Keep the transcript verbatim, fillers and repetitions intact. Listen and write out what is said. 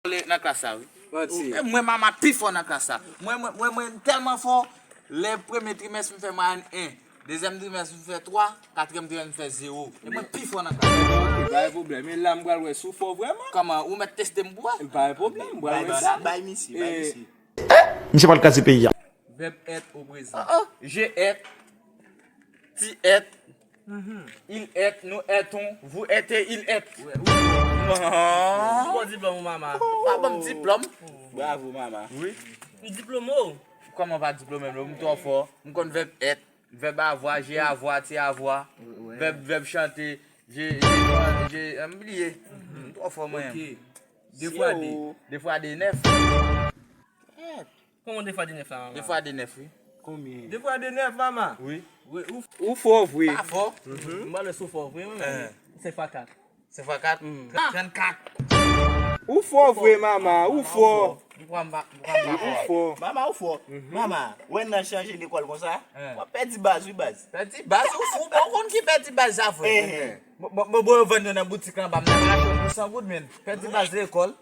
Nan klas la, wi. Mwen, mama pi fò nan klas la. Mwen, mwen, mwen, mwen tèlman fò, lè premye trimès, m fè mwayèn en. Dezyèm trimès, m fè twa. Katriyèm trimès, m fè zewo. E mwen pi fò nan klas la. Pa gen pwoblèm. E la, m pral wè si w fò vrèman. Kòman? Ou mèt teste m pou wè. Pa gen pwoblèm. M pral wè sa. Bay misye, bay misye. Misye pral kraze peyi a. Vèb èt o prezan. Je èt. Ti èt. Il èt, nou ètons, vous ètez, il èt. Ou gen diplòm ou, mama? Pa ban m diplòm. Bravo, mama. Wi. M diplome w. Kòman pa diplome m? M twò fò. M konn vèb èt, vèb avwa, je avwa, ti avwa. Vèb, vèb chante, je, je, je, m bliye. M twò fò mwen. De fwa de. De fwa de, nèf. Kòman de fwa de nèf la, mama? De fwa de nèf, wi. Konbyen? De fwa de nèf, mama. Wi. Ou fò vre. Pa fò. M pa lè sou fò vre, mwen. Senk fwa kat. Senk fwa kat? Trannkat. Ou fò vre, mama, ou fò. Ou fò. Mama, ou fò. Mama, wè n nan chanje lekòl konsa. W ap pèdi baz, wi, baz. Pèdi baz, ou fou, ou konn ki pèdi baz sa vre. Bon, bon, bon, yo vann yo nan boutik anba, m nan rache pou san goud, men. Pèdi baz lekòl.